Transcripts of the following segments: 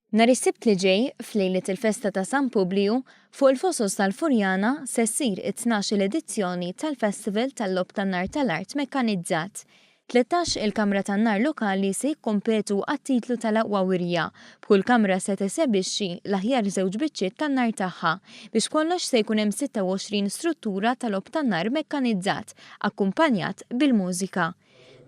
Nhar is-Sibt li ġej, f'lejliet il-festa ta' San Publiju, fuq il-Fosos tal-Furjana se ssir it-tnax-il edizzjoni tal-Festival tal-Logħob tan-Nar tal-Art Mekkanizzat. 13 il-kamra tan-nar lokali se jikkompetu għat-titlu tal-aqwa wirja, b'kull kamra se tesebixxi l-aħjar żewġ biċċiet tan-nar tagħha. Biex b'kollox se jkun hemm 26 struttura ta' logħob tan-nar mekkanizzat, akkumpanjat bil-mużika.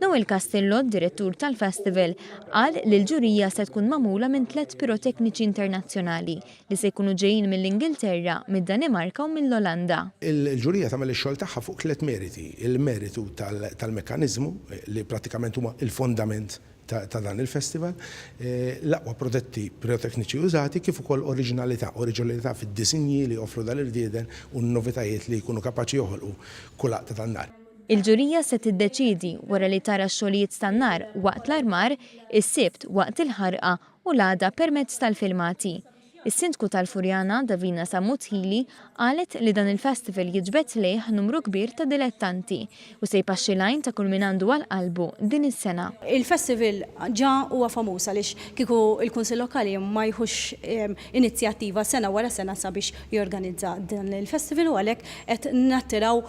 Noel Castillo, direttur tal-festival, qal li l-ġurija se tkun magħmula minn tlett pirotekniċi internazzjonali li se jkunu ġejjin mill-Ingilterra, mid-Danimarka u mill-Olanda. Il-ġurija tagħmel ix-xogħol tagħha fuq tlett meriti, il-meritu tal-mekkaniżmu, li prattikament huma l-fondament ta' dan il-festival, l-aqwa prodotti pirotekniċi użati kif ukoll oriġinalità, oriġinalità fid-disinji li joffru dal-irdieden u n-novitajiet li jkunu kapaċi joħolqu kull għaqda tan-nar. Il-ġurija se tiddeċiedi wara li tara x-xogħlijiet tan-nar waqt l-armar, is-Sibt waqt il-ħarqa u l-għada permezz tal-filmati. Is-Sindku tal-Furjana, Davina Sammut Hili, qalet li dan il-festival jiġbed lejh numru kbir ta' dilettanti u se jpaxxi l-għajn ta' kull min għandu għal qalbu din is-sena. Il-festival ġa huwa famuż għaliex kieku l-Kunsill Lokali ma jħux inizjattiva sena wara sena sabiex jorganizza dan il-festival u għalhekk qed nattiraw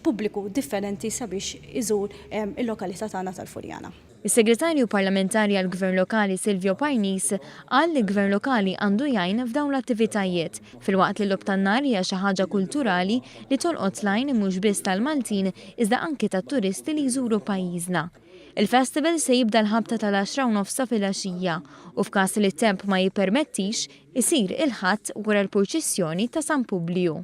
pubbliku differenti sabiex iżur il-lokalità tagħna tal-Furjana. Is-Segretarju Parlamentari għall-Gvern Lokali Silvio Parnis qal li l-Gvern Lokali għandu jgħin f'dawn l-attivitajiet, filwaqt li l-logħob tan-nar hija xi ħaġa kulturali li tolqot l-għajn mhux biss tal-Maltin iżda anki tat-turisti li jżuru pajjiżna. Il-festival se jibda l-ħabta tal-għaxra u nofs ta' filgħaxija u f'każ li t-temp ma jippermettix, isir il-Ħadd wara l-purċissjoni ta' San Publiju.